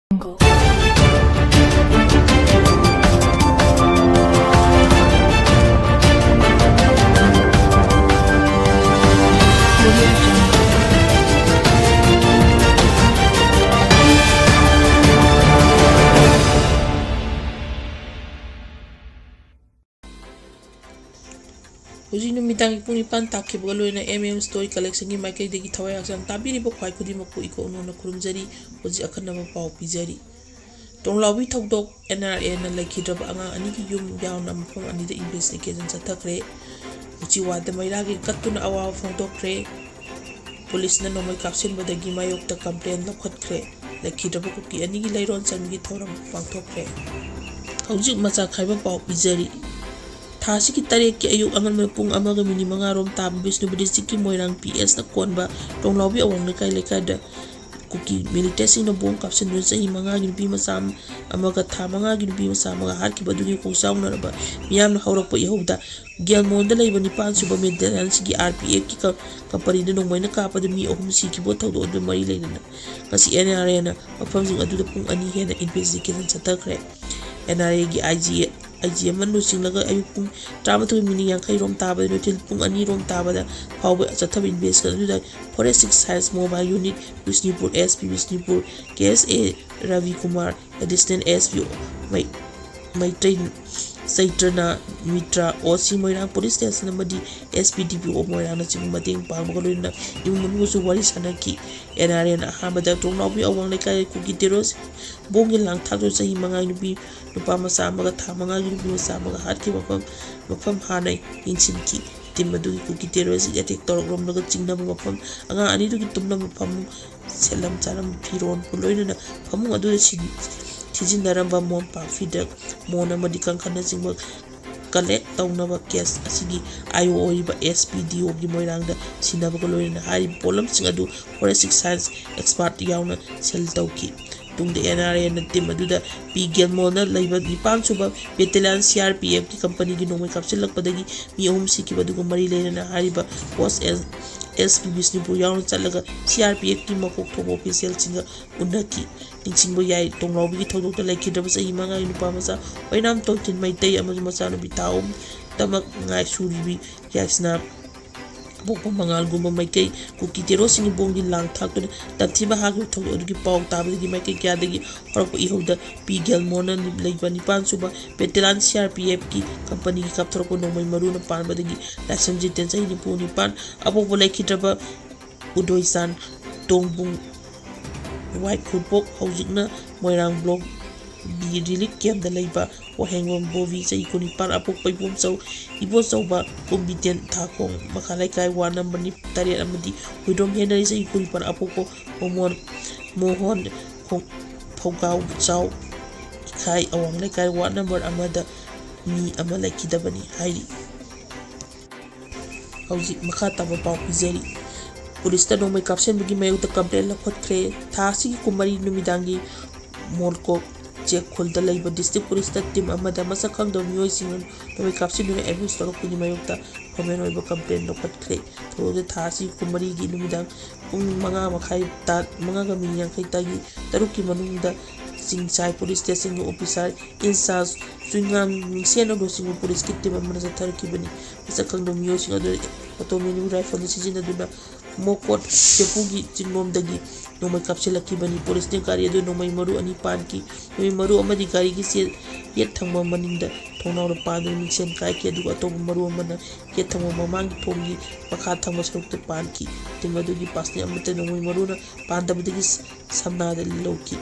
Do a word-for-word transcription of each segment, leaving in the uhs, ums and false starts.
ꯍꯧꯖꯤꯛ ꯅꯨꯃꯤꯗꯥꯡꯒꯤ ꯄꯨꯡ ꯅꯤꯄꯥꯟ ꯇꯥꯈꯤꯕꯒ ꯂꯣꯏꯅꯅ M M Story Collectionꯒꯤ ꯃꯥꯏꯀꯩꯗꯒꯤ ꯊꯋꯥꯏ ꯍꯛꯆꯥꯡ ꯇꯥꯕꯤꯔꯤꯕ ꯈ꯭ꯋꯥꯏ ꯈꯨꯗꯤꯡꯃꯛꯄꯨ ꯏꯀꯣꯛ ꯅꯧꯅ ꯈꯨꯔꯨꯝꯖꯔꯤ꯫ ꯍꯧꯖꯤꯛ ꯑꯈꯟꯅꯕ ꯄꯥꯎ ꯄꯤꯖꯔꯤ꯫ ꯇꯣꯡꯂꯥꯎꯕꯤ ꯊꯧꯗꯣꯛ, N R Aꯅ ꯂꯩꯈꯤꯗ꯭ꯔꯕ ꯑꯉꯥꯡ ꯑꯅꯤꯒꯤ ꯌꯨꯝ ꯌꯥꯎꯅ ꯃꯐꯝ ꯑꯅꯤꯗ investigation ꯆꯠꯊꯈ꯭ꯔꯦ꯫ ꯎꯆꯤꯋꯥꯗ ꯃꯩꯔꯥꯒꯤ ꯀꯠꯇꯨꯅ ꯑꯋꯥꯕ ꯐꯣꯡꯗꯣꯛꯈ꯭ꯔꯦ꯫ ꯄꯨꯂꯤꯁꯅ ꯅꯣꯡꯃꯩ ꯀꯥꯞꯁꯤꯟꯕꯗꯒꯤ ꯃꯥꯌꯣꯛꯇ complaint ꯂꯧꯈꯠꯈ꯭ꯔꯦ꯫ ꯂꯩꯈꯤꯗ꯭ꯔꯕ ꯀꯨꯀꯤ ꯑꯅꯤꯒꯤ ꯂꯩꯔꯣꯟ ꯆꯟꯕꯒꯤ ꯊꯧꯔꯝ ꯄꯥꯡꯊꯣꯛꯈ꯭ꯔꯦ꯫ ꯍꯧꯖꯤꯛ ꯃꯆꯥ ꯈꯥꯏꯕ ꯄꯥꯎ ꯄꯤꯖꯔꯤ꯫ ꯊꯥ ꯑꯁꯤꯒꯤ ꯇꯔꯦꯠꯀꯤ ꯑꯌꯨꯛ ꯑꯉꯟꯕ ꯄꯨꯡ ꯑꯃꯒ ꯃꯤꯅꯤꯠ ꯃꯉꯥ ꯔꯣꯝ ꯇꯥꯕ ꯕꯤꯁꯅꯨꯄꯨꯔ districtꯀꯤ ꯃꯣꯏꯔꯥꯡ P Sꯅ ꯀꯣꯟꯕ ꯇꯣꯡꯂꯥꯎꯕꯤ ꯑꯋꯥꯡ ꯂꯩꯀꯥꯏ ꯂꯩꯀꯥꯏꯗ ꯀꯨꯀꯤ militantꯁꯤꯡꯅ bomb ꯀꯥꯞꯁꯤꯟꯗꯨꯅ ꯆꯍꯤ ꯃꯉꯥꯒꯤ ꯅꯨꯄꯤ ꯃꯆꯥ ꯑꯃꯒ ꯊꯥ ꯃꯉꯥꯒꯤ ꯅꯨꯄꯤ ꯃꯆꯥ ꯑꯃꯒ ꯍꯥꯠꯈꯤꯕ ꯑꯗꯨꯒꯤ ꯈꯣꯡꯖꯥꯎꯅꯔꯕ ꯃꯤꯌꯥꯝꯅ ꯍꯧꯔꯛꯄ ꯏꯍꯧꯗ ꯒꯦꯜꯃꯣꯟꯗ ꯂꯩꯕ ꯅꯤꯄꯥꯟ ꯁꯨꯕ battalionꯒꯤ R P Fꯀꯤ ꯀ-, companyꯗ ꯅꯣꯡꯃꯩꯅ ꯀꯥꯞꯄꯗ ꯃꯤ ꯑꯍꯨꯝ ꯁꯤꯈꯤꯕ ꯊꯧꯗꯣꯛ ꯑꯗꯨ ꯃꯔꯤ ꯂꯩꯅꯅ ꯉꯁꯤ N R Aꯅ ꯃꯐꯝꯁꯤꯡ ꯑꯗꯨꯗ ꯄꯨꯡ ꯑꯅꯤ ꯍꯦꯟꯅ investigation ꯆꯠꯊꯈ꯭ꯦ꯫ N R Aꯒꯤ I G, I G ꯑꯃ ꯂꯨꯆꯤꯡꯂꯒ ꯑꯌꯨꯛ ꯄꯨꯡ ꯇꯔꯥꯃꯥꯊꯣꯏ ꯃꯤꯅꯤꯠ ꯌꯥꯡꯈꯩ ꯔꯣꯝ ꯇꯥꯕꯗ ꯅꯨꯡꯊꯤꯜ ꯄꯨꯡ ꯑꯅꯤ ꯔꯣꯝ ꯇꯥꯕꯗ ꯐꯥꯎꯕ ꯆꯠꯊꯕ investigation ꯑꯗꯨꯗ Forensic Science Mobile Unit Bishnupur, S P Bishnupur, K S A ꯔꯕꯤꯀꯨꯃꯥꯔ, Additional S P ꯃꯩ-, ꯃꯩꯇ꯭ꯔꯩ ꯆꯩꯇ꯭ꯔꯅ ꯃꯤꯇ꯭ꯔ, O C ꯃꯣꯏꯔꯥꯡ Police Station ꯑꯃꯗꯤ S P D P O ꯃꯣꯏꯔꯥꯡꯅꯆꯤꯡꯕ ꯃꯇꯦꯡ ꯄꯥꯡꯕꯒ ꯂꯣꯏꯅꯅ ꯏꯃꯨꯡ ꯃꯅꯨꯡꯒꯁꯨ ꯋꯥꯔꯤ ꯁꯥꯅꯈꯤ꯫ N R Aꯅ ꯑꯍꯥꯟꯕꯗ ꯇꯣꯡꯅꯥꯎꯕꯤ ꯑꯋꯥꯡ ꯂꯩꯀꯥꯏ ꯀꯨꯀꯤ terrorist bombꯒꯤ ꯂꯥꯡꯊꯥꯛꯇꯨ ꯆꯍꯤ ꯃꯉꯥꯒꯤ ꯅꯨꯄꯤ ꯅꯨꯄꯥ ꯃꯆꯥ ꯑꯃꯒ ꯊꯥ ꯃꯉꯥꯒꯤ ꯅꯨꯄꯤ ꯃꯆꯥ ꯑꯃꯒ ꯍꯥꯠꯈꯤꯕ ꯃꯐꯝ, ꯃꯐꯝ ꯍꯥꯟꯅ ꯌꯦꯡꯁꯤꯟꯈꯤ꯫ Team ꯑꯗꯨꯒꯤ ꯀꯨꯀꯤ terrorist attack ꯇꯧꯔꯛꯂꯝꯂꯒ ꯆꯤꯡꯅꯕ ꯃꯐꯝ, ꯑꯉꯥꯡ ꯑꯅꯤꯗꯨꯒꯤ ꯇꯨꯝꯂꯝꯕ ꯐꯃꯨꯡ, ꯁꯦꯠꯂꯝ ꯆꯥꯔꯝꯕ ꯐꯤꯔꯣꯟꯕꯨ ꯂꯣꯏꯅꯅ ꯐꯃꯨꯡ ꯑꯗꯨꯗ ꯁꯤ-, ꯁꯤꯖꯤꯟꯅꯔꯝꯕ ꯃꯣꯝꯄꯥꯛ, ꯐꯤꯗꯛ, ꯃꯣꯟ ꯑꯃꯗꯤ ꯀꯥꯡꯈꯜꯅꯆꯤꯡꯕ collect ꯇꯧꯅꯕ case ꯑꯁꯤꯒꯤ I O ꯑꯣꯏꯔꯤꯕ S P D Oꯒꯤ ꯃꯣꯏꯔꯥꯡꯗ ꯁꯤꯟꯅꯕꯒ ꯂꯣꯏꯅꯅ ꯍꯥꯏꯔꯤꯕ ꯄꯣꯠꯂꯝꯁꯤꯡ ꯑꯗꯨ forensic science expert ꯌꯥꯎꯅ seal ꯇꯧꯈꯤ꯫ ꯇꯨꯡꯗ N R Aꯅ team ꯑꯗꯨꯗ P ꯒꯦꯜꯃꯣꯟꯗ ꯂꯩꯕ ꯅꯤꯄꯥꯟ ꯁꯨꯕ battalion C R P Fꯀꯤ companyꯒꯤ ꯅꯣꯡꯃꯩ ꯀꯥꯞꯁꯤꯜꯂꯛꯄꯗꯒꯤ ꯃꯤ ꯑꯍꯨꯝ ꯁꯤꯈꯤꯕ ꯑꯗꯨꯒ ꯃꯔꯤ ꯂꯩꯅꯅ ꯍꯥꯏꯔꯤꯕ post ꯑꯦꯁ ꯄꯤ ꯕꯤꯁꯅꯨꯄꯨꯔ ꯌꯥꯎꯅ ꯆꯠꯂꯒ ꯁꯤ ꯑꯥꯔ ꯄꯤ ꯑꯦꯐꯀꯤ ꯃꯀꯣꯛ ꯊꯣꯡꯕ ꯑꯣꯐꯤꯁꯤꯌꯦꯜꯁꯤꯡꯒ ꯎꯅꯈꯤ꯫ ꯅꯤꯡꯁꯤꯡꯕ ꯌꯥꯏ, ꯇꯣꯡꯂꯥꯎꯕꯤꯒꯤ ꯊꯧꯗꯣꯛꯇ ꯂꯩꯈꯤꯗ꯭ꯔꯕ ꯆꯍꯤ ꯃꯉꯥꯒꯤ ꯅꯨꯄꯥ ꯃꯆꯥ ꯑꯣꯏꯅꯥꯝ ꯇꯣꯟꯊꯤꯟ ꯃꯩꯇꯩ ꯑꯃꯁꯨꯡ ꯃꯆꯥꯅꯨꯄꯤ ꯊꯥ ꯑꯍꯨꯝꯇꯃꯛ ꯉꯥꯏ ꯁꯨꯔꯤꯕꯤ ꯌꯥꯏꯁꯅꯥ ꯄꯣꯛꯄ ꯃꯉꯥꯜꯒꯨꯝꯕ ꯃꯩꯇꯩ ꯀꯨꯀꯤ ꯇꯦꯔꯣꯁꯤꯡꯒꯤ ꯕꯣꯝꯒꯤ ꯂꯥꯡ ꯊꯥꯛꯇꯨꯅ ꯇꯝꯊꯤꯕ ꯍꯥꯠꯈꯤꯕ ꯊꯧꯗꯣꯛ ꯑꯗꯨꯒꯤ ꯄꯥꯎ ꯇꯥꯕꯗꯒꯤ ꯃꯥꯏꯀꯩ ꯀꯌꯥꯗꯒꯤ ꯍꯧꯔꯛꯄ ꯏꯍꯧꯗ ꯄꯤ ꯒꯦꯜꯃꯣꯔꯅ ꯂꯩꯕ ꯅꯤꯄꯥꯟ ꯁꯨꯕ ꯕꯦꯇꯦꯂꯥꯟ ꯁꯤ ꯑꯥꯔ ꯄꯤ ꯑꯦꯐꯀꯤ ꯀꯝꯄꯅꯤꯒꯤ ꯀꯥꯞꯊꯣꯔꯛꯄ ꯅꯣꯡꯃꯩ ꯃꯔꯨꯅ ꯄꯥꯟꯕꯗꯒꯤ ꯂꯥꯏꯁ꯭ꯔꯝ ꯖꯤꯇꯦꯟ, ꯆꯍꯤ ꯅꯤꯐꯨ ꯅꯤꯄꯥꯟ, ꯑꯄꯣꯛꯄ ꯂꯩꯈꯤꯗ꯭ꯔꯕ ꯎꯗꯣꯏꯆꯥꯟ ꯇꯣꯡꯕꯨꯡ ꯋꯥꯏꯈꯨꯔꯄꯣꯛ, ꯍꯧꯖꯤꯛꯅ ꯃꯣꯏꯔꯥꯡ ꯕ꯭ꯂꯣꯛ ꯕꯤ ꯔꯤꯂꯤꯐ ꯀꯦꯝꯞꯇ ꯂꯩꯕ ꯋꯥꯍꯦꯡꯕꯝ ꯕꯣꯕꯤ, ꯆꯍꯤ ꯀꯨꯟꯅꯤꯄꯥꯟ, ꯑꯄꯣꯛꯄ ꯏꯕꯣꯝꯆꯧ, ꯏꯕꯣꯆꯧꯕ ꯀꯨꯝꯕꯤꯇꯦꯟ ꯊꯥꯈꯣꯡ ꯃꯈꯥ ꯂꯩꯀꯥꯏ ꯋꯥꯔꯗ ꯅꯝꯕꯔ ꯅꯤ-, ꯇꯔꯦꯠ ꯑꯃꯗꯤ ꯍꯨꯏꯗ꯭ꯔꯣꯝ ꯍꯦꯅꯔꯤ, ꯆꯍꯤ ꯀꯨꯟꯅꯤꯄꯥꯟ, ꯑꯄꯣꯛꯄ ꯃꯣꯃꯣꯟ, ꯃꯣꯍꯣꯟ ꯈꯣꯡ-, ꯐꯧꯒꯥꯎ ꯆꯥꯎ ꯏꯈꯥꯏ ꯑꯋꯥꯡ ꯂꯩꯀꯥꯏ ꯋꯥꯔꯗ ꯅꯝꯕꯔ ꯑꯃꯗ ꯃꯤ ꯑꯃ ꯂꯩꯈꯤꯗꯕꯅꯤ ꯍꯥꯏꯔꯤ꯫ ꯍꯧꯖꯤꯛ ꯃꯈꯥ ꯇꯥꯕ ꯄꯥꯎ ꯄꯤꯖꯔꯤ꯫ ꯄꯨꯂꯤꯁꯇ ꯅꯣꯡꯃꯩ ꯀꯥꯞꯁꯤꯟꯕꯒꯤ ꯃꯥꯌꯣꯛꯇ ꯀꯝꯄ꯭ꯂꯦꯟ ꯂꯧꯈꯠꯈ꯭ꯔꯦ꯫ ꯊꯥ ꯑꯁꯤꯒꯤ ꯀꯨꯟꯃꯔꯤ ꯅꯨꯃꯤꯗꯥꯡꯒꯤ ꯃꯣꯜꯀꯣꯛ ꯆꯦꯛ ꯈꯨꯜꯗ ꯂꯩꯕ ꯗꯤꯁꯇ꯭ꯔꯤꯛ ꯄꯨꯂꯤꯁꯇ ꯇꯤꯝ ꯑꯃꯗ ꯃꯁꯛ ꯈꯪꯗꯕ ꯃꯤꯑꯣꯏꯁꯤꯡꯅ ꯅꯣꯡꯃꯩ ꯀꯥꯞꯁꯤꯟꯗꯨꯅ ꯑꯦꯕ꯭ꯌꯨꯁ ꯇꯧꯔꯛꯄꯒꯤ ꯃꯥꯌꯣꯛꯇ ꯒꯣꯔꯃꯦꯟ ꯑꯣꯏꯕ ꯀꯝꯄ꯭ꯂꯦꯟ ꯂꯧꯈꯠꯈ꯭ꯔꯦ꯫ ꯊꯧꯑꯣꯡꯗ ꯊꯥ ꯑꯁꯤꯒꯤ ꯀꯨꯟꯃꯔꯤꯒꯤ ꯅꯨꯃꯤꯗꯥꯡ ꯄꯨꯡ ꯃꯉꯥ ꯃꯈꯥꯏ ꯇꯥ-, ꯃꯉꯥꯒ ꯃꯤꯅꯤꯠ ꯌꯥꯡꯈꯩ ꯇꯥꯒꯤ ꯇꯔꯨꯛꯀꯤ ꯃꯅꯨꯡꯗ ꯆꯤꯡꯆꯥꯏ ꯄꯨꯂꯤꯁ ꯁ꯭ꯇꯦꯁꯟꯒꯤ ꯑꯣꯐꯤꯁꯥꯔ ꯏꯟꯆꯥꯔꯖ ꯆꯨꯏꯉꯥꯝ ꯃꯤꯡꯁꯦꯟꯅ ꯂꯨꯆꯤꯡꯕ ꯄꯨꯂꯤꯁꯀꯤ ꯇꯤꯝ ꯑꯃꯅ ꯆꯠꯊꯔꯛꯈꯤꯕꯅꯤ꯫ ꯃꯁꯛ ꯈꯪꯗꯕ ꯃꯤꯑꯣꯏꯁꯤꯡ ꯑꯗꯨ ꯑꯣꯇꯣꯃꯦꯇꯤꯛ ꯔꯥꯏꯐꯜꯗ ꯁꯤꯖꯤꯟꯅꯗꯨꯅ ꯃꯣꯀꯣꯠ ꯆꯦꯄꯨꯒꯤ ꯆꯤꯡꯂꯣꯝꯗꯒꯤ ꯅꯣꯡꯃꯩ ꯀꯥꯞꯁꯤꯜꯂꯛꯈꯤꯕꯅꯤ꯫ ꯄꯨꯂꯤꯁꯅ ꯒꯥꯔꯤ ꯑꯗꯨ ꯅꯣꯡꯃꯩ ꯃꯔꯨ ꯑꯅꯤ ꯄꯥꯟꯈꯤ꯫ ꯅꯣꯡꯃꯩ ꯃꯔꯨ ꯑꯃꯗꯤ ꯒꯥꯔꯤꯒꯤ ꯆꯦ-, ꯌꯦꯠ ꯊꯪꯕ ꯃꯅꯤꯡꯗ ꯊꯣꯡꯅꯥꯎꯗ ꯄꯥꯟꯗꯨꯅ ꯃꯤꯡꯁꯦꯟ ꯀꯥꯏꯈꯤ, ꯑꯗꯨꯒ ꯑꯇꯣꯞꯄ ꯃꯔꯨ ꯑꯃꯅ ꯌꯦꯠ ꯊꯪꯕ ꯃꯃꯥꯡꯒꯤ ꯊꯣꯡꯒꯤ ꯃꯈꯥ ꯊꯪꯕ ꯁꯔꯨꯛꯇ ꯄꯥꯟꯈꯤ꯫ ꯇꯤꯝ ꯑꯗꯨꯒꯤ ꯄꯥꯔꯁꯅꯦꯜ ꯑꯃꯠꯇ ꯅꯣꯡꯃꯩ ꯃꯔꯨꯅ ꯄꯥꯟꯗꯕꯗꯒꯤ ꯁꯝꯅꯥꯗ ꯂꯧꯈꯤ꯫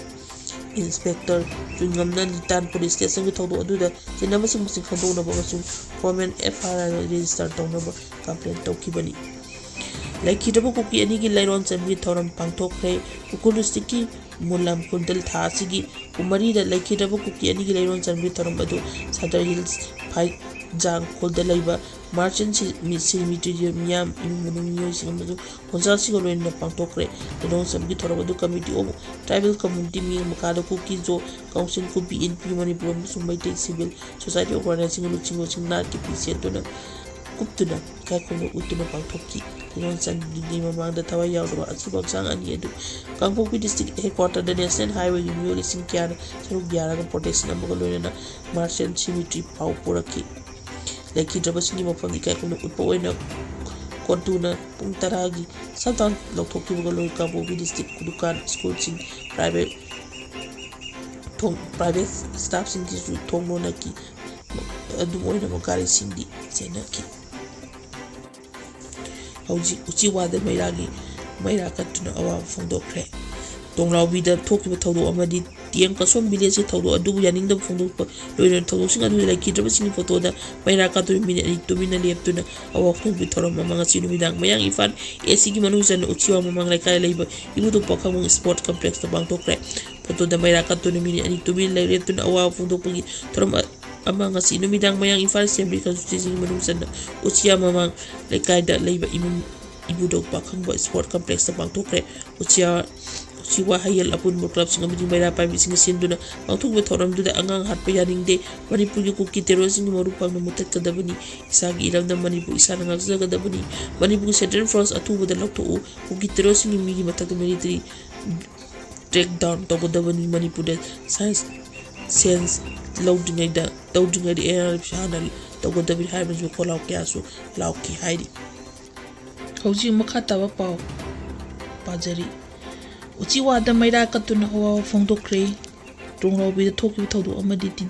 ꯏꯟꯁꯄꯦꯛꯇꯔ ꯆꯨꯏꯉꯝꯅ ꯂꯤꯇꯥꯟ ꯄꯨꯂꯤꯁ ꯁ꯭ꯇꯦꯁꯟꯒꯤ ꯊꯧꯗꯣꯛ ꯑꯗꯨꯗ ꯆꯤꯡꯅꯕꯁꯤꯡ ꯃꯁꯤꯡ ꯈꯪꯗꯣꯛꯅꯕ ꯑꯃꯁꯨꯡ ꯐꯣꯔꯃꯦꯜ ꯑꯦꯐ ꯑꯥꯏ ꯑꯥꯔ ꯔꯦꯖꯤꯁꯇꯔ ꯇꯧꯅꯕ ꯀꯝꯄ꯭ꯂꯦꯟ ꯇꯧꯈꯤꯕꯅꯤ꯫ ꯂꯩꯈꯤꯗ꯭ꯔꯕ ꯀꯨꯀꯤ ꯑꯅꯤꯒꯤ ꯂꯩꯔꯣꯟ ꯆꯟꯕꯒꯤ ꯊꯧꯔꯝ ꯄꯥꯡꯊꯣꯛꯈ꯭ꯔꯦ꯫ ꯎꯈ꯭ꯔꯨꯜ ꯗꯤꯁꯇ꯭ꯔꯤꯛꯀꯤ ꯃꯨꯂꯝ ꯈꯨꯜꯗ ꯊꯥ ꯑꯁꯤꯒꯤ ꯀꯨꯟꯃꯔꯤꯗ ꯂꯩꯈꯤꯗ꯭ꯔꯕ ꯀꯨꯀꯤ ꯑꯅꯤꯒꯤ ꯂꯩꯔꯣꯟ ꯆꯟꯕꯒꯤ ꯊꯧꯔꯝ ꯑꯗꯨ ꯁꯗꯔ ꯍꯤꯜꯁ ꯐꯥꯏꯖꯥꯡ ꯈꯨꯜꯗ ꯂꯩꯕ ꯃꯥꯔꯆꯦꯟ ꯁꯤ-, ꯃꯤ-, ꯁꯤꯃꯤꯇ꯭ꯔꯤꯒꯤ ꯃꯤꯌꯥꯝ, ꯏꯃꯨꯡ ꯃꯅꯨꯡ ꯃꯤꯑꯣꯏꯁꯤꯡ ꯑꯃꯁꯨꯡ ꯈꯣꯟꯖꯥꯁꯤꯡꯒ ꯂꯣꯏꯅꯅ ꯄꯥꯡꯊꯣꯛꯈ꯭ꯔꯦ꯫ ꯂꯩꯔꯣꯟ ꯆꯟꯕꯒꯤ ꯊꯧꯔꯝ ꯑꯗꯨ ꯀꯃꯤꯇꯤ ꯑꯣꯐ ꯇ꯭ꯔꯥꯏꯕꯦꯜ ꯀꯝꯃ꯭ꯌꯨꯅꯤꯇꯤ ꯃꯤꯡ ꯃꯈꯥꯗ ꯀꯨꯀꯤ ꯖꯣ ꯀꯥꯎꯟꯁꯤꯜ, ꯀꯨꯀꯤ ꯏꯟꯄꯤ ꯃꯅꯤꯄꯨꯔ ꯑꯃꯁꯨꯡ ꯃꯩꯇꯩ ꯁꯤꯚꯤꯜ ꯁꯣꯁꯥꯏꯇꯤ ꯑꯣꯔꯒꯅꯥꯏꯖꯦꯁꯟꯒ ꯂꯨꯆꯤꯡꯕꯁꯤꯡ ꯅꯥꯠꯀꯤ ꯐꯤ ꯁꯦꯠꯇꯨꯅ ꯀꯨꯞꯇꯨꯅ ꯏꯀꯥꯏ ꯈꯨꯝꯅ ꯎꯠꯇꯨꯅ ꯄꯥꯡꯊꯣꯛꯈꯤ꯫ ꯂꯤꯂꯣꯡ ꯆꯥꯟꯗꯤꯒꯤ ꯃꯃꯥꯡꯗ ꯊꯋꯥꯏ ꯌꯥꯎꯗꯕ ꯑꯆꯧꯕ ꯍꯛꯆꯥꯡ ꯑꯅꯤ ꯑꯗꯨ ꯀꯥꯡꯄꯣꯛꯄꯤ district headquarter ꯗ national highway ꯒꯤ ꯃꯤꯑꯣꯏ ꯂꯤꯁꯤꯡ ꯀꯌꯥꯅ ꯁꯔꯨꯛ ꯌꯥꯔꯒ protection ꯑꯃꯒ ꯂꯣꯏꯅꯅ Marshall Cemetery ꯐꯥꯎ ꯄꯨꯔꯛꯈꯤ꯫ ꯂꯩꯈꯤꯗ꯭ꯔꯕꯁꯤꯡꯒꯤ ꯃꯐꯝꯗ ꯏꯀꯥꯏ ꯈꯨꯝꯅ ꯎꯠꯄ ꯑꯣꯏꯅ ꯀꯣꯟꯇꯨꯅ ꯄꯨꯡ ꯇꯔꯥꯒꯤ shutdown ꯂꯧꯊꯣꯛꯈꯤꯕꯒ ꯂꯣꯏꯅ ꯀꯥꯡꯄꯣꯛꯄꯤ district ꯀꯤ ꯗꯨꯀꯥꯟ, school ꯁꯤꯡ, private ꯊꯣꯡ, private staff ꯁꯤꯡꯒꯤꯁꯨ ꯊꯣꯡ ꯂꯣꯟꯅꯈꯤ꯫ ꯑꯗꯨꯝ ꯑꯣꯏꯅꯃꯛ ꯒꯥꯔꯤꯁꯤꯡꯗꯤ ꯆꯦꯟꯅꯈꯤ꯫ ꯍꯧꯖꯤꯛ ꯎꯆꯤꯋꯥꯗ ꯃꯩꯔꯥꯒꯤ, ꯃꯩꯔꯥ ꯀꯠꯇꯨꯅ ꯑꯋꯥꯕ ꯐꯣꯡꯗꯣꯛꯈ꯭ꯔꯦ꯫ ꯇꯣꯡꯂꯥꯎꯕꯤꯗ ꯊꯣꯛꯈꯤꯕ ꯊꯧꯗꯣꯛ ꯑꯃꯗꯤ ꯇꯤꯌꯦꯡ ꯀꯁꯣꯝ village ꯀꯤ ꯊꯧꯗꯣꯛ ꯑꯗꯨꯕꯨ ꯌꯥꯅꯤꯡꯗꯕ ꯐꯣꯡꯗꯣꯛꯄ ꯂꯣꯏꯅꯅ ꯊꯧꯗꯣꯛꯁꯤꯡ ꯑꯗꯨꯗ ꯂꯩꯈꯤꯗ꯭ꯔꯕꯁꯤꯡꯒꯤ ꯐꯣꯇꯣꯗ ꯃꯩꯔꯥ ꯀꯠꯇꯨꯅ ꯃꯤꯅꯤꯠ ꯑꯅꯤ ꯇꯨꯃꯤꯟꯅ ꯂꯦꯞꯇꯨꯅ ꯑꯋꯥ ꯐꯣꯡꯗꯣꯛꯄꯒꯤ ꯊꯧꯔꯝ ꯑꯃ ꯉꯁꯤ ꯅꯨꯃꯤꯗꯥꯡ ꯃꯌꯥꯡ ꯏꯝꯐꯥꯜ AC ꯒꯤ ꯃꯅꯨꯡ ꯆꯟꯅ ꯎꯆꯤꯋꯥ ꯃꯃꯥꯡ ꯂꯩꯀꯥꯏꯗ ꯂꯩꯕ ꯏꯕꯨꯙꯧ ꯄꯥꯈꯪꯕ sport complex ꯇ ꯄꯥꯡꯊꯣꯛꯈ꯭ꯔꯦ꯫ ꯐꯣꯇꯣꯗ ꯃꯩꯔꯥ ꯀꯠꯇꯨꯅ ꯃꯤꯅꯤꯠ ꯑꯅꯤ ꯇꯨꯃꯤꯟꯅ ꯂꯩ-, ꯂꯦꯞꯇꯨꯅ ꯑꯋꯥꯕ ꯐꯣꯡꯗꯣꯛꯄꯒꯤ ꯊꯧꯔꯝ ꯑ-, ꯑꯃ ꯉꯁꯤ ꯅꯨꯃꯤꯗꯥꯡ ꯃꯌꯥꯡ ꯏꯝꯐꯥꯜ Assembly constituency ꯒꯤ ꯃꯅꯨꯡ ꯆꯟꯅ ꯎꯆꯤꯋꯥ ꯃꯃꯥꯡ ꯂꯩꯀꯥꯏꯗ ꯂꯩꯕ ꯏꯃꯨꯡ ꯏꯕꯨꯙꯧ ꯄꯥꯈꯪꯕ sport complex ꯇ ꯄꯥꯡꯊꯣꯛꯈ꯭ꯔꯦ꯫ ꯎꯆꯤꯋꯥ, ꯎꯆꯤꯋꯥ ꯍꯌꯦꯜ ꯑꯄꯨꯟꯕ club ꯁꯤꯡ ꯑꯃꯗꯤ ꯃꯩꯔꯥ ꯄꯥꯏꯕꯤꯁꯤꯡꯅ ꯁꯤꯟꯗꯨꯅ ꯄꯥꯡꯊꯣꯛꯄ ꯊꯧꯔꯝꯗꯨꯗ ꯑꯉꯥꯡ ꯍꯥꯠꯄ ꯌꯥꯅꯤꯡꯗꯦ, ꯃꯅꯤꯄꯨꯔꯒꯤ ꯀꯨꯀꯤ terrorist ꯁꯤꯡꯒꯤ ꯃꯔꯨ ꯐꯪꯅ ꯃꯨꯊꯠꯀꯗꯕꯅꯤ, ꯏꯁꯥꯒꯤ ꯏꯔꯝꯗꯝ ꯃꯅꯤꯄꯨꯔ ꯏꯁꯥꯅ ꯉꯥꯛꯆꯒꯗꯕꯅꯤ, ꯃꯅꯤꯄꯨꯔꯒꯤ central force ꯑꯊꯨꯕꯗ ꯂꯧꯊꯣꯛꯎ, ꯀꯨꯀꯤ terrorist ꯁꯤꯡꯒꯤ ꯃꯤꯒꯤ ꯃꯊꯛꯇ military crackdown ꯇꯧꯒꯗꯕꯅꯤ, ꯃꯅꯤꯄꯨꯔꯗ ꯁꯥꯏꯟꯁ, ꯁꯦꯟꯁ ꯂꯧꯗ꯭ꯔꯤꯉꯩꯗ, ꯇꯧꯗ꯭ꯔꯤꯉꯩꯗ NRF ꯍꯥꯟꯅ ꯇꯧꯒꯗꯕꯅꯤ ꯍꯥꯏꯕꯁꯨ ꯈꯣꯜꯂꯥꯎ ꯀꯌꯥꯁꯨ ꯂꯥꯎꯈꯤ ꯍꯥꯏꯔꯤ꯫ ꯍꯧꯖꯤꯛ ꯃꯈꯥ ꯇꯥꯕ ꯄꯥꯎ ꯄꯥꯖꯔꯤ꯫ ꯎꯆꯤꯋꯥꯗ ꯃꯩꯔꯥ ꯀꯠꯇꯨꯅ ꯑꯋꯥꯕ ꯐꯣꯡꯗꯣꯛꯈ꯭ꯔꯦ꯫ ꯇꯣꯡꯂꯥꯎꯕꯤꯗ ꯊꯣꯛꯈꯤꯕ ꯊꯧꯗꯣꯛ ꯑꯃꯗꯤ ꯇꯤ-,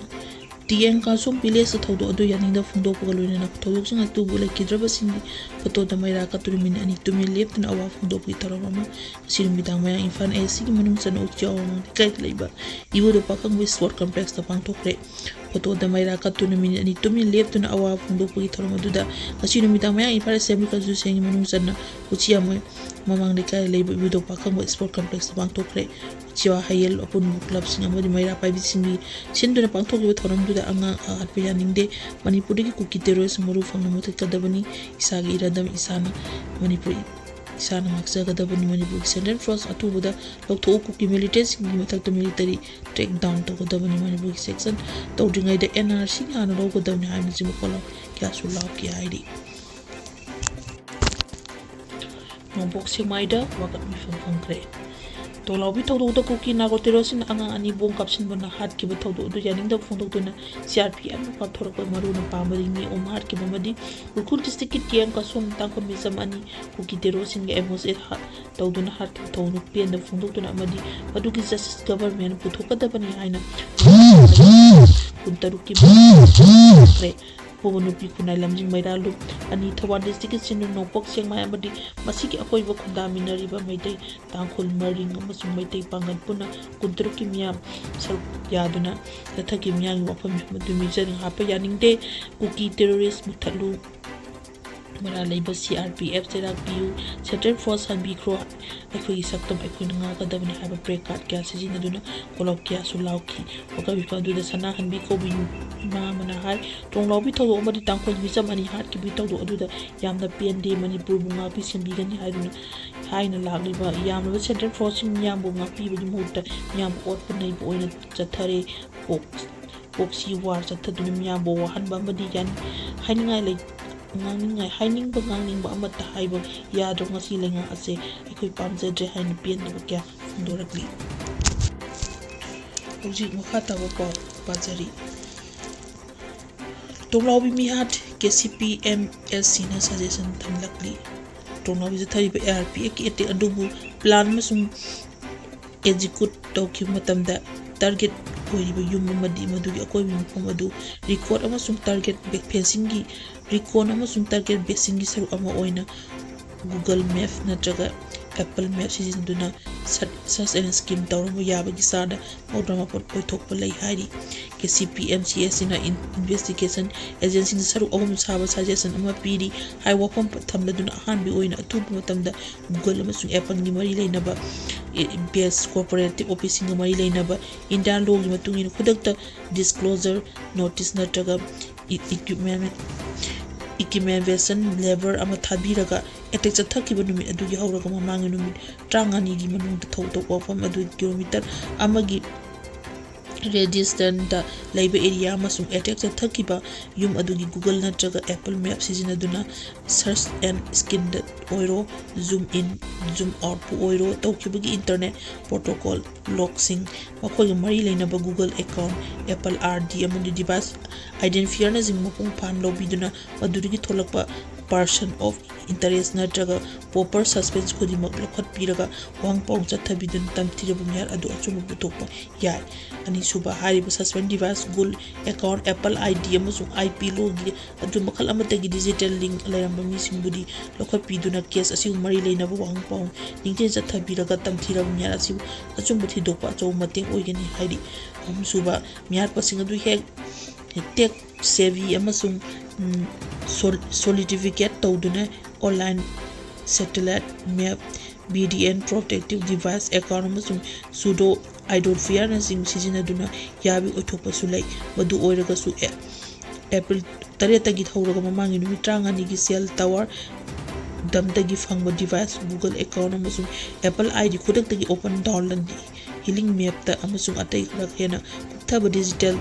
ꯇꯤꯌꯦꯡ ꯀꯥꯁꯣꯝ village ꯇ ꯊꯧꯗꯣꯛ ꯑꯗꯨ ꯌꯥꯅꯤꯡꯗꯕ ꯐꯣꯡꯗꯣꯛꯄꯒ ꯂꯣꯏꯅꯅ ꯊꯧꯗꯣꯛꯁꯤꯡ ꯑꯗꯨꯕꯨ ꯂꯩꯈꯤꯗ꯭ꯔꯕꯁꯤꯡꯒꯤ ꯐꯣꯇꯣꯗ ꯃꯩꯔꯥ ꯀꯠꯇꯨꯅ ꯃꯤꯅꯤꯠ ꯑꯅꯤ ꯇꯨꯃꯤꯟ ꯂꯦꯞꯇꯨꯅ ꯑꯋꯥ ꯐꯣꯡꯗꯣꯛꯄꯒꯤ ꯊꯧꯔꯝ ꯑꯃ ꯉꯁꯤ ꯅꯨꯃꯤꯗꯥꯡ ꯃꯌꯥꯡ ꯏꯝꯐꯥꯜ AC ꯒꯤ ꯃꯅꯨꯡ ꯆꯟꯅ ꯎꯆꯤꯋꯥ ꯃꯃꯥꯡ ꯂꯩꯀꯥꯏꯗ ꯂꯩꯕ ꯏꯕꯨꯙꯧ ꯄꯥꯈꯪꯕ sport complex ꯇ ꯄꯥꯡꯊꯣꯛꯈ꯭ꯔꯦ꯫ ꯐꯣꯇꯣꯗ ꯃꯩꯔꯥ ꯀꯠꯇꯨꯅ ꯃꯤꯅꯤꯠ ꯑꯅꯤ ꯇꯨꯃꯤꯟ ꯂꯦꯞꯇꯨꯅ ꯑꯋꯥꯕ ꯐꯣꯡꯗꯣꯛꯄꯒꯤ ꯊꯧꯔꯝ ꯑꯗꯨꯗ ꯉꯁꯤ ꯅꯨꯃꯤꯗꯥꯡ ꯃꯌꯥꯡ ꯏꯝꯐꯥꯜ Assembly constituency ꯒꯤ ꯃꯅꯨꯡ ꯆꯟꯅ ꯎꯆꯤꯋꯥ ꯃ-, ꯃꯃꯥꯡ ꯂꯩꯀꯥꯏꯗ ꯂꯩꯕ ꯏꯕꯨꯙꯧ ꯄꯥꯈꯪꯕ sport complex ꯇ ꯄꯥꯡꯊꯣꯛꯈ꯭ꯔꯦ꯫ ꯎꯆꯤꯋꯥ ꯍꯌꯦꯜ ꯑꯄꯨꯟꯕ club ꯁꯤꯡ ꯑꯃꯗꯤ ꯃꯩꯔꯥ ꯄꯥꯏꯕꯤꯁꯤꯡꯒꯤ ꯁꯤꯟꯗꯨꯅ ꯄꯥꯡꯊꯣꯛꯈꯤꯕ ꯊꯧꯔꯝꯗꯨꯗ ꯑꯉꯥꯡ ꯍꯥꯠꯄ ꯌꯥꯅꯤꯡꯗꯦ, ꯃꯅꯤꯄꯨꯔꯗꯒꯤ ꯀꯨꯀꯤ terrorist ꯃꯔꯨ ꯐꯪꯅ ꯃꯨꯊꯠꯀꯗꯕꯅꯤ, ꯏꯁꯥꯒꯤ ꯏꯔꯝꯗꯝ ꯏꯁꯥꯅ ꯃꯅꯤꯄꯨꯔꯤ ꯏꯁꯥꯅ ꯉꯥꯛꯆꯒꯗꯕꯅꯤ꯫ ꯃꯅꯤꯄꯨꯔꯒꯤ central force ꯑꯊꯨꯕꯗ ꯂꯧꯊꯣꯛꯎ꯫ ꯀꯨꯀꯤ militantꯁꯤꯡꯒꯤ ꯃꯊꯛꯇ military crackdown ꯇꯧꯒꯗꯕꯅꯤ꯫ ꯃꯅꯤꯄꯨꯔꯒꯤ sanction ꯇꯧꯗ꯭ꯔꯤꯉꯩꯗ N R C ꯍꯥꯟꯅ ꯂꯧꯒꯗꯕꯅꯤ ꯍꯥꯏꯕꯅꯆꯤꯡꯕ ꯀꯣꯂꯣꯝ ꯀꯌꯥꯁꯨ ꯂꯥꯎꯈꯤ ꯍꯥꯏꯔꯤ꯫ ꯅꯣꯡꯄꯣꯛ ꯁꯦꯛꯃꯥꯏꯗ ꯋꯥꯀꯠ ꯃꯤꯐꯝ ꯐꯝꯈ꯭ꯔꯦ꯫ ꯇꯣꯂꯥꯎꯕꯤ ꯊꯧꯗꯣꯛꯇ ꯀꯨꯀꯤ narco terroristꯁꯤꯡꯅ ꯑꯉꯥꯡ ꯑꯅꯤ ꯕꯣꯝ ꯀꯥꯞꯁꯤꯟꯕꯅ ꯍꯥꯠꯈꯤꯕ ꯊꯧꯗꯣꯛ ꯑꯗꯨ ꯌꯥꯅꯤꯡꯗꯕ ꯐꯣꯡꯗꯣꯛꯇꯨꯅ C R P Fꯅ ꯀꯥꯞꯊꯣꯔꯛꯄ ꯃꯔꯨꯑꯣꯏꯅ ꯄꯥꯝꯕꯗꯤ ꯃꯤ ꯑꯍꯨꯝ ꯍꯥꯠꯈꯤꯕ ꯑꯃꯗꯤ ꯎꯈ꯭ꯔꯨꯜ districtꯀꯤ T M ꯀꯁꯣꯝ ꯇꯥꯡꯈꯨꯜ ꯃꯤꯆꯝ ꯑꯅꯤ ꯀꯨꯀꯤ terroristꯁꯤꯡꯒ ambush ꯇꯧꯗꯨꯅ ꯍꯥꯠꯈꯤꯕ ꯊꯧꯗꯣꯛ ꯄꯦꯟꯗꯕ ꯐꯣꯡꯗꯣꯛꯇꯨꯅ ꯑꯃꯗꯤ ꯃꯗꯨꯒꯤ justice governmentꯅ ꯄꯨꯊꯣꯛꯀꯗꯕꯅꯤ ꯍꯥꯏꯅ ꯀꯨꯟꯇꯔꯨꯛꯀꯤ ꯈ꯭ꯔꯦ꯫ ꯑꯄꯣꯕ ꯅꯨꯄꯤ ꯈꯨꯟꯅꯥꯏ ꯂꯝꯖꯤꯡ ꯃꯩꯔꯥꯂꯨꯞ ꯑꯅꯤ, ꯊꯧꯕꯥꯜ districtꯀꯤ ꯁꯤꯟꯅ ꯅꯣꯡꯄꯣꯛ ꯁꯦꯛꯃꯥꯏ ꯑꯃꯗꯤ ꯃꯁꯤꯒꯤ ꯑꯀꯣꯏꯕ ꯈꯨꯟꯗꯥꯃꯤꯟꯅꯔꯤꯕ ꯃꯩꯇꯩ, ꯇꯥꯡꯈꯨꯜ, ꯃꯔꯤꯡ ꯑꯃꯁꯨꯡ ꯃꯩꯇꯩ ꯄꯥꯡꯒꯜ ꯄꯨꯟꯅ ꯀꯨꯟꯇꯔꯨꯛꯀꯤ ꯃꯤꯌꯥꯝ ꯁꯔꯨꯛ ꯌꯥꯗꯨꯅ ꯆꯠꯊꯈꯤꯕ ꯃꯤꯌꯥꯝꯒꯤ ꯋꯥꯐꯝ ꯑꯗꯨ ꯃꯤꯆꯪ ꯍꯥꯞꯄ ꯌꯥꯅꯤꯡꯗꯦ꯫ ꯀꯨꯀꯤ terrorist ꯃꯨꯊꯠꯂꯨ꯫ ꯃꯔꯥꯜ ꯂꯩꯕ C R P F ꯆꯩꯔꯥꯛ ꯄꯤꯌꯨ꯫ Central force ꯍꯟꯕꯤꯈ꯭ꯔꯣ꯫ ꯑꯩꯈꯣꯏꯒꯤ ꯁꯛꯇꯝ ꯑꯩꯈꯣꯏꯅ ꯉꯥꯛꯀꯗꯕꯅꯤ ꯍꯥꯏꯕ placard ꯀꯌꯥ ꯁꯤꯖꯤꯟꯅꯗꯨꯅ ꯀꯣꯂꯣꯝ ꯀꯌꯥꯁꯨ ꯂꯥꯎꯈꯤ꯫ ꯋꯥꯀꯠ ꯃꯤꯐꯝ ꯑꯗꯨꯗ ꯁꯅꯥꯍꯟꯕꯤ ꯀꯧꯕꯤ ꯏꯃꯥ ꯑꯃꯅ ꯍꯥꯏ, ꯇꯣꯡꯂꯥꯎꯕꯤ ꯊꯧꯗꯣꯛ ꯑꯃꯗꯤ ꯇꯥꯡꯈꯨꯜ ꯃꯤꯆꯝ ꯑꯅꯤ ꯍꯥꯠꯈꯤꯕꯒꯤ ꯊꯧꯗꯣꯛ ꯑꯗꯨꯗ ꯌꯥꯝꯅ ꯄꯦꯟꯗꯦ꯫ ꯃꯅꯤꯄꯨꯔꯕꯨ ꯉꯥꯛꯄꯤ ꯁꯦꯟꯕꯤꯒꯅꯤ ꯍꯥꯏꯗꯨꯅ ꯍꯥꯏꯅ ꯂꯥꯛꯂꯤꯕ ꯌꯥꯝꯂꯕ central forceꯁꯤꯡ ꯃꯤꯌꯥꯝꯕꯨ ꯉꯥꯛꯄꯤꯕꯒꯤ ꯃꯍꯨꯠꯇ ꯃꯤꯌꯥꯝꯕꯨ ꯑꯣꯠꯄ ꯅꯩꯕ ꯑꯣꯏꯅ ꯆꯠꯊꯔꯦ꯫ ꯄꯣꯛ-, proxy war ꯆꯠꯊꯗꯨꯅ ꯃꯤꯌꯥꯝꯕꯨ ꯋꯥꯍꯟꯕ ꯑꯃꯗꯤ ꯌꯥꯅꯤꯡ-, ꯍꯥꯏꯅꯤꯡꯉꯥꯏ ꯂꯩ-, ꯉꯥꯡꯅꯤꯡꯉꯥꯏ, ꯍꯥꯏꯅꯤꯡꯕ ꯉꯥꯡꯅꯤꯡꯕ ꯑꯃꯠꯇ ꯍꯥꯏꯕ ꯌꯥꯗ꯭ꯔꯕ ꯉꯁꯤ ꯂꯩꯉꯥꯛ ꯑꯁꯦ ꯑꯩꯈꯣꯏ ꯄꯥꯝꯖꯗ꯭ꯔꯦ ꯍꯥꯏꯅ ꯄꯦꯟꯗꯕ ꯀꯌꯥ ꯐꯣꯡꯗꯣꯔꯛꯂꯤ꯫ ꯍꯧꯖꯤꯛ ꯃꯈꯥ ꯇꯥꯕ ꯄꯥꯎ ꯄꯥꯖꯔꯤ꯫ ꯇꯣꯡꯂꯥꯎꯕꯤ ꯃꯤꯍꯥꯠ, K C P M S Cꯅ suggestion ꯊꯝꯂꯛꯂꯤ꯫ ꯇꯣꯡꯂꯥꯎꯕꯤ ꯆꯠꯊꯔꯤꯕ A R P Fꯀꯤ attack ꯑꯗꯨꯕꯨ plan ꯑꯃꯁꯨꯡ execute ꯇꯧꯈꯤꯕ ꯃꯇꯝꯗ target ꯑꯣꯏꯔꯤꯕ ꯌꯨꯝ ꯑꯃꯗꯤ ꯃꯗꯨꯒꯤ ꯑꯀꯣꯏꯕꯒꯤ ꯃꯐꯝ ꯑꯗꯨ recon ꯑꯃꯁꯨꯡ target back fencingꯒꯤ, recon ꯑꯃꯁꯨꯡ target fencingꯒꯤ ꯁꯔꯨꯛ ꯑꯃ ꯑꯣꯏꯅ Google Map ꯅꯠꯇ꯭ꯔꯒ Apple Map ꯁꯤꯖꯤꯟꯅꯗꯨꯅ search, search and rescue ꯇꯧꯔꯝꯕ ꯌꯥꯕꯒꯤ ꯆꯥꯗ ꯃꯧꯗ꯭ꯔꯥ ꯃꯥꯄꯟ ꯑꯣꯏꯊꯣꯛꯄ ꯂꯩ ꯍꯥꯏꯔꯤ꯫ K C P M C S Cꯅ in-, investigation agencyꯗ ꯁꯔꯨꯛ ꯑꯍꯨꯝ ꯁꯥꯕ suggestion ꯑꯃ ꯄꯤꯔꯤ꯫ ꯍꯥꯏ ꯋꯥꯐꯝ ꯊꯝꯂꯗꯨꯅ ꯑꯍꯥꯟꯕꯒꯤ ꯑꯣꯏꯅ ꯑꯊꯨꯕ ꯃꯇꯝꯗ Google ꯑꯃꯁꯨꯡ Appleꯒꯤ ꯃꯔꯤ ꯂꯩꯅꯕ, ꯑꯦ, base corporative officeꯁꯤꯡꯒ ꯃꯔꯤ ꯂꯩꯅꯕ India lawꯒꯤ ꯃꯇꯨꯡ ꯏꯟꯅ ꯈꯨꯗꯛꯇ disclosure notice ꯅꯠꯇ꯭ꯔꯒ ꯏ-, equipment, equipment letter ꯑꯃ ꯊꯥꯕꯤꯔꯒ ꯑꯦꯇꯦꯛ ꯆꯠꯊꯈꯤꯕ ꯅꯨꯃꯤꯠ ꯑꯗꯨꯒꯤ ꯍꯧꯔꯒ ꯃꯃꯥꯡꯒꯤ ꯅꯨꯃꯤꯠ ꯇꯔꯥꯃꯉꯥꯅꯤꯒꯤ ꯃꯅꯨꯡꯗ ꯊꯧꯗꯣꯛ ꯋꯥꯐꯝ ꯑꯗꯨ ꯀꯤꯂꯣꯃꯤꯇꯔ ꯑꯃꯒꯤ ꯔꯦꯗꯤꯌꯁꯇ ꯂꯩꯕ ꯑꯦꯔꯤꯌꯥ ꯑꯃꯁꯨꯡ ꯑꯦꯇꯦꯛ ꯆꯠꯊꯈꯤꯕ ꯌꯨꯝ ꯑꯗꯨꯒꯤ Google ꯅꯠꯇ꯭ꯔꯒ Apple Map ꯁꯤꯖꯤꯟꯅꯗꯨꯅ search and scanꯗ ꯑꯣꯏꯔꯣ, zoom in, zoom outꯄꯨ ꯑꯣꯏꯔꯣ, ꯇꯧꯈꯤꯕꯒꯤ internet protocol logꯁꯤꯡ, ꯃꯈꯣꯏꯒ ꯃꯔꯤ ꯂꯩꯅꯕ Google account, Apple ID ꯑꯃꯗꯤ device identifierꯅꯆꯤꯡꯕ ꯃꯄꯨꯡ ꯐꯥꯅ ꯂꯧꯕꯤꯗꯨꯅ ꯃꯗꯨꯗꯒꯤ ꯊꯣꯛꯂꯛꯄ person of interest ꯅꯠꯇ꯭ꯔꯒ proper suspect ꯈꯨꯗꯤꯡꯃꯛ ꯂꯧꯈꯠꯄꯤꯔꯒ ꯋꯥꯍꯪ ꯄꯥꯎꯍꯪ ꯆꯠꯊꯕꯤꯗꯨꯅ ꯇꯝꯊꯤꯔꯕ ꯃꯤꯍꯥꯠ ꯑꯗꯨ ꯑꯆꯨꯝꯕ ꯄꯨꯊꯣꯛꯄ ꯌꯥꯏ꯫ ꯑꯅꯤꯁꯨꯕ, ꯍꯥꯏꯔꯤꯕ suspect device, Google account, Apple ID ꯑꯃꯁꯨꯡ IP ꯂꯣꯒꯤ ꯑꯗꯨ ꯃꯈꯜ ꯑꯃꯠꯇꯒꯤ digital link ꯂꯩꯔꯝꯕ ꯃꯤꯁꯤꯡꯕꯨꯗꯤ ꯂꯧꯈꯠꯄꯤꯗꯨꯅ case ꯑꯁꯤꯒ ꯃꯔꯤ ꯂꯩꯅꯕ ꯋꯥꯍꯪ ꯄꯥꯎꯍꯪ ꯅꯤꯡꯊꯤꯅ ꯆꯠꯊꯕꯤꯔꯒ ꯇꯝꯊꯤꯔꯕ ꯃꯤꯍꯥꯠ ꯑꯁꯤꯕꯨ ꯑꯆꯨꯝꯕ ꯊꯤꯗꯣꯛꯄ ꯑꯆꯧꯕ ꯃꯇꯦꯡ ꯑꯣꯏꯒꯅꯤ ꯍꯥꯏꯔꯤ꯫ ꯑꯍꯨꯝꯁꯨꯕ, ꯃꯤꯍꯥꯠꯄꯁꯤꯡ ꯑꯗꯨ ꯍꯦꯛ tech savvy ꯑꯃꯁꯨꯡ, ꯎꯝ, sol-, solidificate ꯇꯧꯗꯨꯅ online satellite map, V D N protective device, account ꯑꯃꯁꯨꯡ pseudo identifierꯅꯆꯤꯡꯕ ꯁꯤꯖꯤꯟꯅꯗꯨꯅ ꯌꯥꯕꯤ ꯑꯣꯏꯊꯣꯛꯄꯁꯨ ꯂꯩ꯫ ꯃꯗꯨ ꯑꯣꯏꯔꯒꯁꯨ, ꯑꯦ-, April ꯇꯔꯦꯠꯇꯒꯤ ꯍꯧꯔꯒ ꯃꯃꯥꯡꯒꯤ ꯅꯨꯃꯤꯠ ꯇꯔꯥꯃꯉꯥꯅꯤꯒꯤ cell tower dump ꯇꯒꯤ ꯐꯪꯕ device, Google account ꯑꯃꯁꯨꯡ Apple ID ꯈꯨꯗꯛꯇꯒꯤ open download healing map ꯇ ꯑꯃꯁꯨꯡ ꯑꯇꯩ ꯈꯔ ꯍꯦꯟꯅ ꯀꯨꯞꯊꯕ digital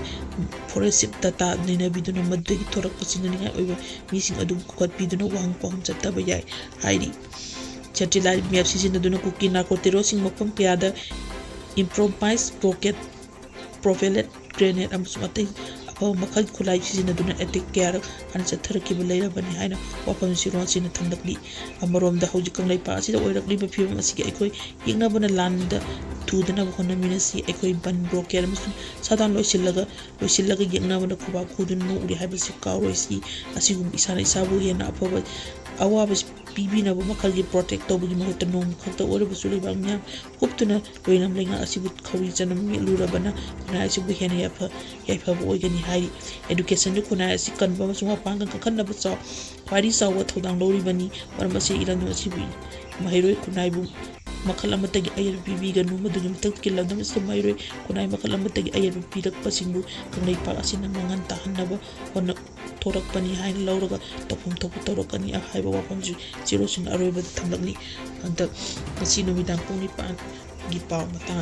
forensic data ꯅꯩꯅꯕꯤꯗꯨꯅ ꯃꯗꯨꯗꯒꯤ ꯊꯣꯔꯛꯄ ꯁꯤꯡꯅꯅꯤꯡꯉꯥꯏ ꯑꯣꯏꯕ ꯃꯤꯁꯤꯡ ꯑꯗꯨ ꯀꯧꯈꯠꯄꯤꯗꯨꯅ ꯋꯥꯍꯪ ꯄꯥꯎꯍꯪ ꯆꯠꯊꯕ ꯌꯥꯏ ꯍꯥꯏꯔꯤ꯫ Satellite map ꯁꯤꯖꯤꯟꯅꯗꯨꯅ ꯀꯨꯀꯤ narco terrorꯁꯤꯡ ꯃꯐꯝ ꯀꯌꯥꯗ improvised rocket, propelled grenade ꯑꯃꯁꯨꯡ ꯑꯇꯩ ꯑꯐꯕ ꯃꯈꯜꯒꯤ ꯈꯨꯠꯂꯥꯏ ꯁꯤꯖꯤꯟꯅꯗꯨꯅ attack ꯀꯌꯥꯔꯛ ꯍꯥꯟꯅ ꯆꯠꯊꯔꯛꯈꯤꯕ ꯂꯩꯔꯕꯅꯤ ꯍꯥꯏꯅ ꯋꯥꯐꯝ ꯁꯤꯔꯣꯟꯁꯤꯡꯅ ꯊꯝꯂꯛꯂꯤ꯫ ꯑꯃꯔꯣꯝꯗ, ꯍꯧꯖꯤꯛ ꯀꯪꯂꯩꯄꯥꯛ ꯑꯁꯤꯗ ꯑꯣꯏꯔꯛꯂꯤꯕ ꯐꯤꯕꯝ ꯑꯁꯤꯒꯤ ꯑꯩꯈꯣꯏ ꯌꯦꯛꯅꯕꯅ ꯂꯥꯟꯗ ꯊꯨꯗꯅꯕ ꯍꯣꯠꯅꯃꯤꯟꯅꯁꯤ꯫ ꯑꯩꯈꯣꯏ ꯕꯟ, blockade ꯑꯃꯁꯨꯡ shutdown ꯂꯣꯏꯁꯤꯜꯂꯒ, ꯂꯣꯏꯁꯤꯜꯂꯒ ꯌꯦꯛꯅꯕꯅ ꯈꯨꯕꯥꯛ ꯈꯨꯗꯨꯅ ꯅꯣꯛꯎꯔꯤ ꯍꯥꯏꯕꯁꯤ ꯀꯥꯎꯔꯣꯏꯁꯤ꯫ ꯑꯁꯤꯒꯨꯝꯕ ꯏꯁꯥꯅ ꯏꯁꯥꯕꯨ ꯍꯦꯟꯅ ꯑꯐꯕ ꯑꯋꯥꯕ ꯄꯤꯕꯤꯅꯕ ꯃꯈꯜꯒꯤ protect ꯇꯧꯕꯒꯤ ꯃꯍꯨꯠꯇ ꯅꯣꯡꯃ ꯈꯛꯇ ꯑꯣꯏꯔꯕꯁꯨ ꯂꯩꯕꯥꯛ ꯃꯤꯌꯥꯝ ꯍꯨꯞꯇꯨꯅ ꯂꯣꯏꯅꯝ ꯂꯩꯉꯥꯛ ꯑꯁꯤꯕꯨ ꯈꯧꯔꯤ ꯆꯅꯝ ꯃꯦꯠꯂꯨꯔꯕꯅ ꯈꯨꯟꯅꯥꯏ ꯑꯁꯤꯕꯨ ꯍꯦꯟꯅ ꯌꯥꯏꯐ-, ꯌꯥꯏꯐꯕ ꯑꯣꯏꯒꯅꯤ ꯍꯥꯏꯔꯤ꯫ Education ꯗ ꯈꯨꯟꯅꯥꯏ ꯑꯁꯤ ꯀꯟꯕ ꯑꯃꯁꯨꯡ ꯃꯄꯥꯡꯒꯜ ꯀꯟꯈꯠꯅꯕ ꯆꯥꯎ-, ꯈ꯭ꯋꯥꯏꯗꯒꯤ ꯆꯥꯎꯕ ꯊꯧꯗꯥꯡ ꯂꯧꯔꯤꯕꯅꯤ꯫ ꯃꯔꯝ ꯑꯁꯤꯅ ꯏꯔꯝꯗꯝ ꯑꯁꯤꯕꯨ ꯃꯍꯩꯔꯣꯏ ꯈꯨꯟꯅꯥꯏꯕꯨ ꯃꯈꯜ ꯑꯃꯠꯇꯒꯤ ꯑꯌꯦꯠꯄ ꯄꯤꯕꯤꯒꯅꯨ꯫ ꯃꯗꯨꯒꯤ ꯃꯊꯛꯀꯤ ꯂꯝꯗꯝ ꯑꯁꯤꯗ ꯃꯍꯩꯔꯣꯏ ꯈꯨꯟꯅꯥꯏ ꯃꯈꯜ ꯑꯃꯠꯇꯒꯤ ꯑꯌꯦꯠꯄ ꯄꯤꯔꯛꯄꯁꯤꯡꯕꯨ ꯀꯪꯂꯩꯄꯥꯛ ꯑꯁꯤꯅ ꯃꯥꯡꯍꯟ ꯇꯥꯍꯟꯅꯕ ꯍꯣꯠꯅ-, ꯊꯣꯔꯛꯄꯅꯤ ꯍꯥꯏꯅ ꯂꯧꯔꯒ ꯇꯧꯐꯝ ꯊꯣꯛꯄ ꯇꯧꯔꯛꯀꯅꯤ ꯍꯥꯏꯕ ꯋꯥꯐꯝꯁꯤ ꯆꯦꯔꯣꯜꯁꯤꯡꯅ ꯑꯔꯣꯏꯕꯗ ꯊꯝꯂꯛꯂꯤ꯫ ꯍꯟꯗꯛ ꯉꯁꯤ ꯅꯨꯃꯤꯗꯥꯡ ꯄꯨꯡ ꯅꯤꯄꯥꯟꯒꯤ ꯄꯥꯎ ꯃꯇꯥꯡ